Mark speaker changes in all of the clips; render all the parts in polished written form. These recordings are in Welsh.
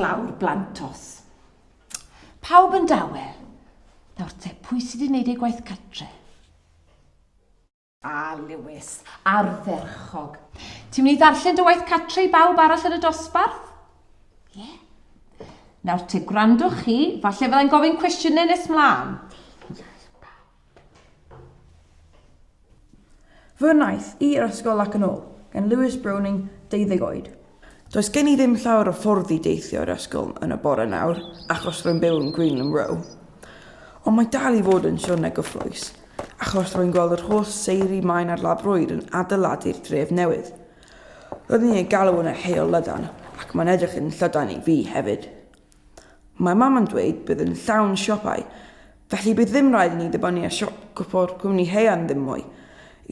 Speaker 1: lawr, blantos. Pawb yn dawel. Nawr te, pwy sydd wedi gwneud ei gwaith cartre? A Lewis, ardderchog. Ti'n mynd i ddarllen dy waith cartre i bawb arall yn y dosbarth? Ie. Yeah. Nawr te, gwrandwch chi, falle fyddai'n gofyn cwestiynau nes mlaen.
Speaker 2: Fy nhaith i'r ysgol ac yn ôl, gan Lewis Browning, deuddeg oed. Does gen i ddim llawer o ffordd i deithio i'r ysgol yn y bore nawr, achos rwy'n byw yn Greenland Row. Ond mae dal i fod yn siwrne gyffrous, achos rwy'n gweld yr holl seiri maen a'r labrwyr yn adeiladu'r dref newydd. Roeddwn i'n ei galw yn yr heol lydan, ac mae'n edrych yn llydan i fi hefyd. Mae mam yn dweud bydd yn llawn siopau, felly bydd ddim rhaid i ni ddibynnu ar siop gwpwrdd cwmni haearn ddim mwy,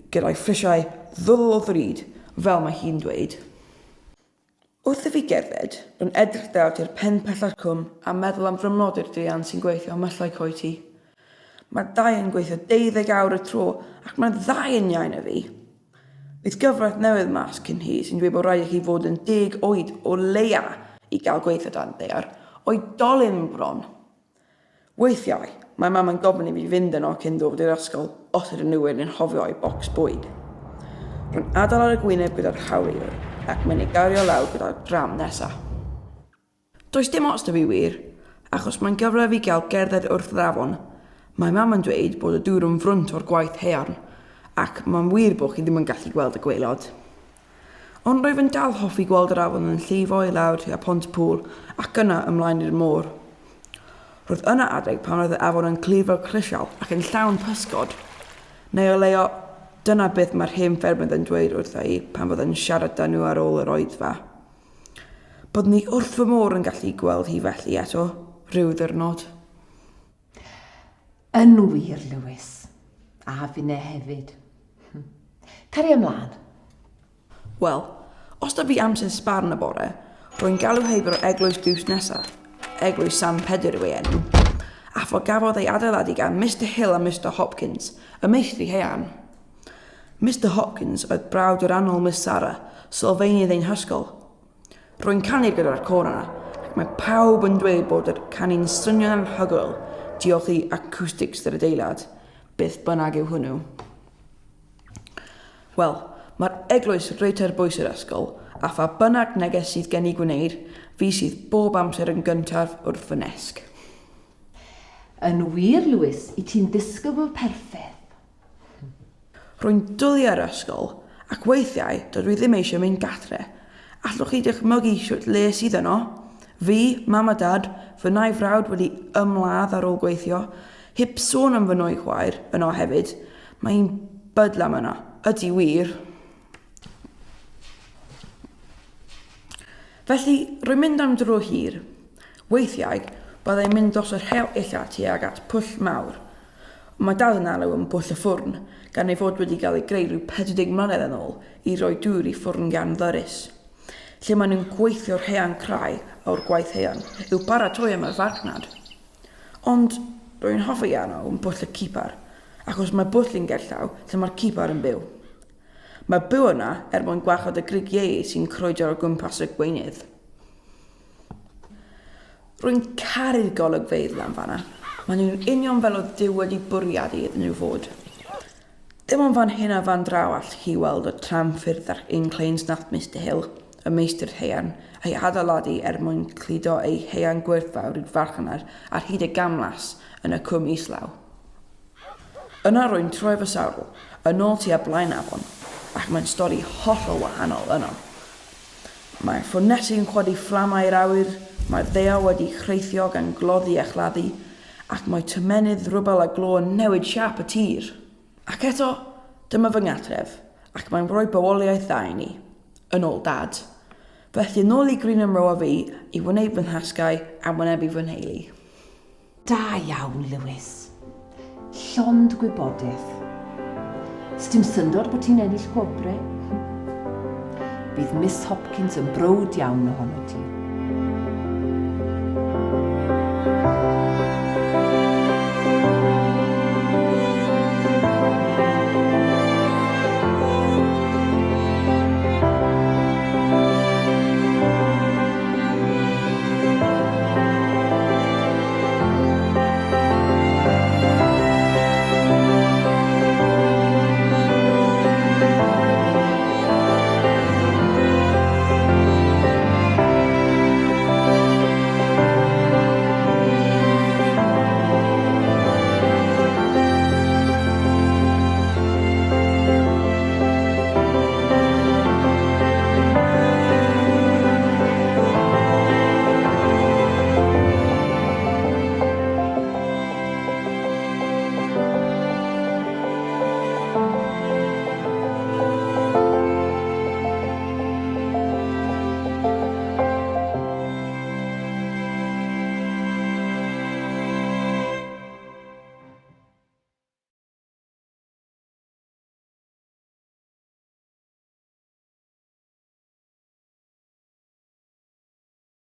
Speaker 2: gyda'i phrisiau ddwl o ddrud, fel mae hi'n dweud. Wrth i fi gerdded, rwy'n edrych draw tua'r pen pella'r cwm a meddwl am fy mrodyr druan sy'n gweithio ym myllau Coety. Mae'r ddau yn gweithio deuddeg awr y tro ac mae'r ddau yn iau na fi. Bydd gyfraith newydd mas cyn hir sy'n dweud bod rhaid i chi fod yn deg oed o leia i gael gweithio dan ddaear, oedolyn bron. Weithiau, mae mam yn gofyn i fi fynd yno cyn dod i'r ysgol os ydyn nhw wedi anghofio eu bocs bwyd. Rwy'n adael ar y gwyneb gyda'r hawliwr ac mae'n ei gario lawr gyda'r dram nesa. Does dim ots 'da fi wir, achos mae'n gyfle i fi gael gerdded wrth yr afon. Mae mam yn dweud bod y dŵr yn frwnt o'r gwaith haearn, ac mae'n wir bod chi ddim yn gallu gweld y gwaelod. Ond rwyf yn dal hoffi gweld yr afon yn llifo i lawr tua Pont-y-pŵl ac yna ymlaen i'r môr. Roedd yna adeg pan oedd yr afon yn clir fel crisial ac yn llawn pysgod. Neu o leia, dyna beth mae'r hen ffermydd yn dweud wrtha i pan fydda i'n siarad 'da nhw ar ôl yr oedfa. Byddwn i wrth fy modd yn gallu gweld hi felly eto, rhyw ddiwrnod.
Speaker 1: Yn wir, Lewis. A finne hefyd. Caria ymlaen.
Speaker 2: Wel, os da fi amser sbar yn y bore, rwy'n galw heibio'r eglwys drws nesa, Eglwys San Pedr yw ei enw, a pho gafodd ei adeiladu gan Mister Hill a Mister Hopkins, y meistri haearn. Mister Hopkins oedd brawd yr annwyl Miss Sara, sylfaenydd ein hysgol. Rwy'n canu gyda'r côr yna, ac mae pawb yn dweud bod yr canu'n swnio'n anhygoel, diolch i acoustics yr adeilad, beth bynnag yw hwnnw. Wel, mae'r eglwys reit ar bwys yr ysgol, a pha bynnag neges sydd gen i gwneud, fi sydd bob amser yn gyntaf wrth fy nesg.
Speaker 1: Yn wir, Lewis, i ti'n ddisgybl perffeth.
Speaker 2: Rwy'n dwli ar ysgol, ac weithiau dydw i ddim eisiau mynd gatre. Allwch chi dychmygu shwt le sydd yno? Fi, mam a dad, fy nau frawd wedi ymladd ar ôl gweithio, heb sôn am fy nwy chwaer yno hefyd. Mae hi'n bydlam yno, ydy wir. Felly, rwy'n mynd am dro hir. Weithiau, byddai'n mynd dros yr heol illa tuag at Pwll Mawr. Ond mae dad yn alw yn Bwll y Ffwrn, gan ei fod wedi gael ei greu rhyw 40 mlynedd yn ôl i roi dŵr i ffwrn gan ddyrys. Lle maen nhw'n gweithio'r haearn crai o'r gwaith haearn i'w baratoi am y farchnad. Ond, rwy'n hoffi alw yn Bwll y Cipar, achos mae bwll yn gerllaw lle mae'r cipar yn byw. Mae byw yna er mwyn gwarchod y grugiau sy'n crwydro o gwmpas y gweinydd. Rwy'n caru'r golygfeydd lan fan'na. Maen nhw'n union fel oedd Duw wedi bwriadu iddyn nhw fod. Dim ond fan hyn a fan draw all chi weld y tramffyrdd a'r inclines nath Mister Hill, y meistr haearn, ei adeiladu er mwyn cludo ei haearn gwerthfawr i'r farchnad ar hyd y gamlas yn y cwm islaw. Yna rwy'n troi fy sawdl yn ôl tua Blaenafon, ac mae'n stori hollol wahanol yno. Mae'r ffwrnesi yn chwydu fflamau i'r awyr, mae'r ddaear wedi'i chreithio gan gloddi a chladdu, ac mae tomennydd rwbel a glo yn newid siâp y tir. Ac eto, dyma fy nghartref, ac mae'n rhoi bywoliaeth dda i ni. Yn ôl Dad. Felly yn ôl i Greenham Row â fi i wneud fy nhasgau a wynebu fy nheulu.
Speaker 1: Da iawn, Lewis. Llond gwybodaeth. Sdim syndod bod ti'n ennill gwobre. Bydd Miss Hopkins yn browd iawn ohono ti.